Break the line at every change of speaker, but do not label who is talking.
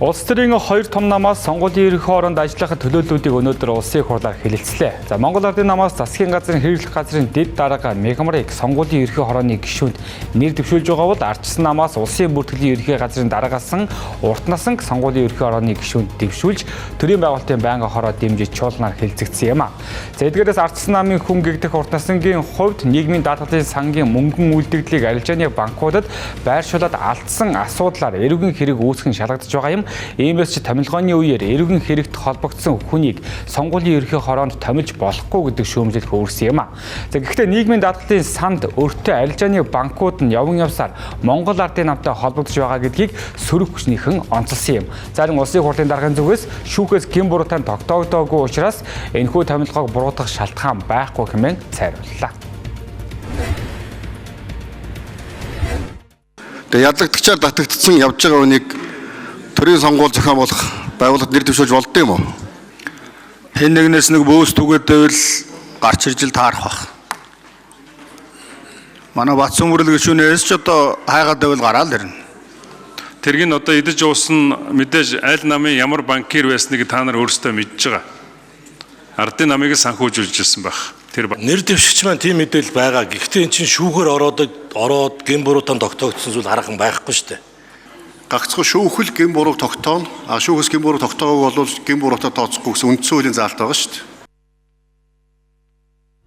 Улс төрийн хоёр том намаас сонгуулийн ерөнхий хороонд ажиллах төлөөллүүдийг өнөөдөр улсын хурлаар хэлэлцлээ. За, Монгол Ардын намаас засгийн газрын хэрэглэх газрын дэд дарга Мегамрыг сонгуулийн ерөнхий хорооны гишүүнд нэр дэвшүүлж байгаа бол ардчсан намаас улсын бүртгэлийн ерөнхий газрын дараагаас урт насанг сонгуулийн ерөнхий хорооны гишүүнд дэвшүүлж төрийн байгуулалтын байнгын хороо дэмжиж чуулганаар хэлцэгдсэн юм а. За, эдгээрээс ардчсан намын хүн гэгдэх урт насангийн хувьд нийгмийн даатгалын сангийн мөнгөн үлдэгдлийг арилжааны банкудад байршуулад алдсан асуудлаар эрүүгийн хэрэг үүсгэн шалгагдаж байгаа юм. Иймээс ч томилгооны үеэр эрүүгийн хэрэгт холбогдсон хүнийг сонгуулийн ерөнхий хороонд томилж болохгүй гэдэг шүүмжил хөрсөн юм а. За, гэхдээ нийгмийн даатгалын санд өртөө арилжааны банкуд нь яван явсаар Монгол Ардын намтай холбогдож байгаа гэдгийг сөрөг хүчнийхэн онцолсон юм. Зарим улсын хурлын даргын зүгээс шүүхээс гэм буруутай нь тогтоогдоогүй учраас энэхүү томилгоог буруутгах шалтгаан байхгүй хэмээн цайрууллаа.
Тэгээ ядлагдагчаар татагдсан явж байгаа үнийг төрийн сонгуул зохион болох байгууллагад нэр дэвшүүлж болдсон юм уу?
Хэн нэгнээс нэг бөөс түгээд байвал гарч ирж л таарах бах. Манай Батсүмбүрэл гишүүнээс ч одоо хайгаад байвал гараал ирнэ.
Тэрг нь одоо идэж уусан мэдээж аль намын ямар банкир байсныг та нар өөрсдөө мэдж байгаа. Ардын намыг санхүүжүүлж ирсэн байх. Тэр
Нэр дэвшигч маань тийм мэдээлэл байгаа. Гэхдээ эн чинь шүүхээр ороод гэм буруутай тогтоогдсон зүйл хараахан байхгүй шүү дээ.
Гагцхүү шүүхэл гэм бурууг тогтооно. А шүүхээс гэм буруу тогтоогоогүй бол гэм буруутай тооцохгүй гэсэн үндсэн хуулийн заалт байгаа шүү дээ.